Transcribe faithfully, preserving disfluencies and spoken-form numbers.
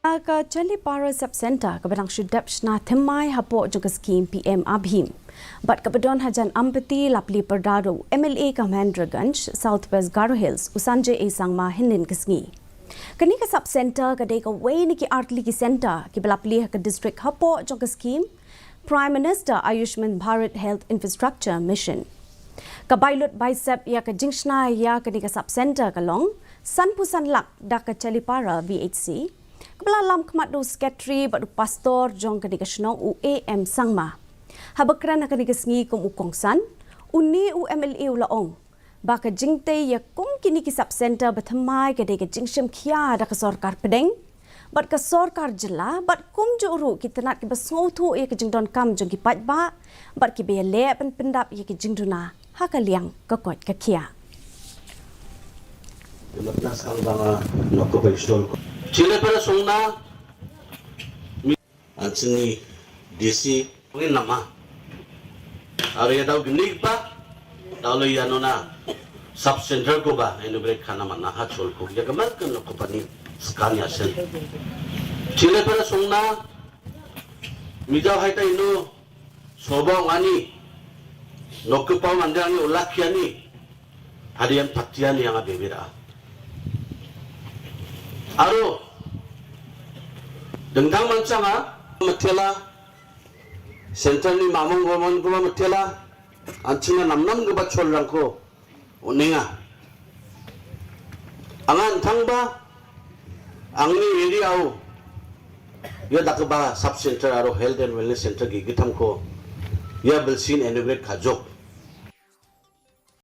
Ka Chalipara Sub Centre kaba dang shu dep shna thymmai hapoh jong ka skhim P M ABHIM bad kaba don hajan Ampati la plie pyrda da u M L A ka Mahendraganj, South West Garo Hills, u Sanjay A Sangma hynnin ka sngi. Kane ka Sub Centre ka dei kawei na ki artylli ki centre kiba la plie ha ka district hapoh jong ka skhim Prime Minister Ayushman Bharat Health Infrastructure Mission. Ka bai lut bai sep ïa ka jingshna ïa kane ka Sub Centre ka long sanphew san lak da ka Chalipara V H C, kaba la lam khmat da u Secretary bad u Pastor jong kane ka shnong, u A M Sangma. Haba kren ha kane ka sngi kum u kongsan, une u M L A u la ong ba ka jingtei ïa kum kine ki Sub Centre bathymmai ka dei ka jingshim khia da ka sorkar pdeng bad ka sorkar jylla bad kumjuh ruh ki tnat kiba sngewthuh ïa ka jingdonkam jong ki paidbah bad kiba ïaleh ban pyndap ïa ka jingduna ha ka liang ka koit ka khiah. Chile para sungna. An chini D C ngin nama. Aro ïa daw gni pa daw lo ïa nona Sub Centre ko ba eno brek khana mana ha chol ko ïa kamal kan ko pani scan ïa sen. Chile para sungna. Mijaw hai ta ino soba ngani. Nok ko pa mandang ni ulak yani. Hadian patian yang abebera. Aro dengdang mansanga matela. Centre ni mamong gomon goma matela. Anchina namnam geba chol rangko. Uninga. Angan thangba. Angni area u. Ïa dakba Sub Centre aro Health and Wellness Centre ki gitam ko. Ïa belsin eno brek kajok.